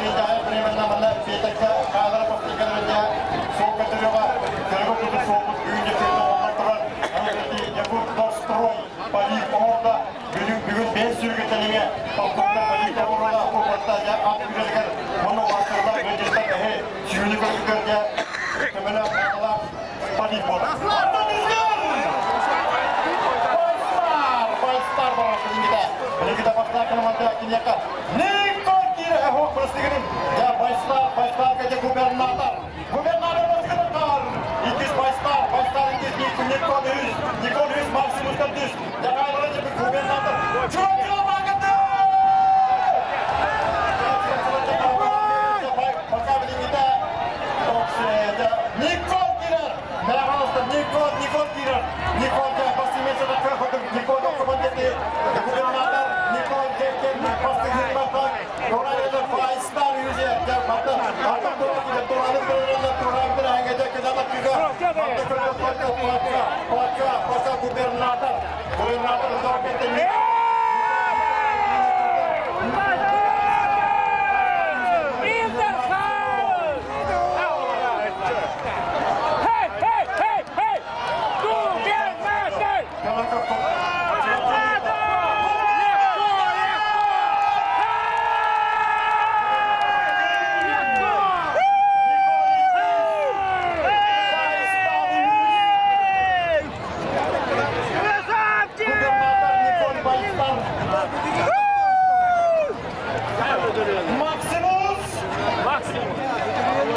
Дьаһай временно манна Петекка хаалара постиган суолга төрөҕө көрөгө куту суолбут бүгүн дьэ оҥорон турар. Аны Якутдорстрой полив оҥорда. Бүгүн бүгүн бэс сүргэтэн эмиэ полковник полив оҥорда. Купатта дьэ ат күрэлигэр мону бастырла бөдьөттөр эһи сүүнү көргөр дьэ көмөлөөх наадалаах полив буолар. Байстар барар билингите. Билингите бастаах команда киниэхэ Никон киирэ эһок простыгынын. Я Байстар, Байстарга де губернатор. Губернатор бастыгынатар. Иккис Байстар, Байстар иккис Никон үс, Никон үс, Максимус төрдүс. Дагайлара же губернатор. Чурапчыла багаты! Пока билингите Никон кирер. Пожалуйста, Никон, Никон кирер. Никон бастимесада көхөтүм Никон командети губернатор Никон кепкен бастыгын Тураныгар Байстар юзе мата ата тура тураны тураны тураны аңеде кедана кыга мата кыга пока пока пока губернатор губернатор докете.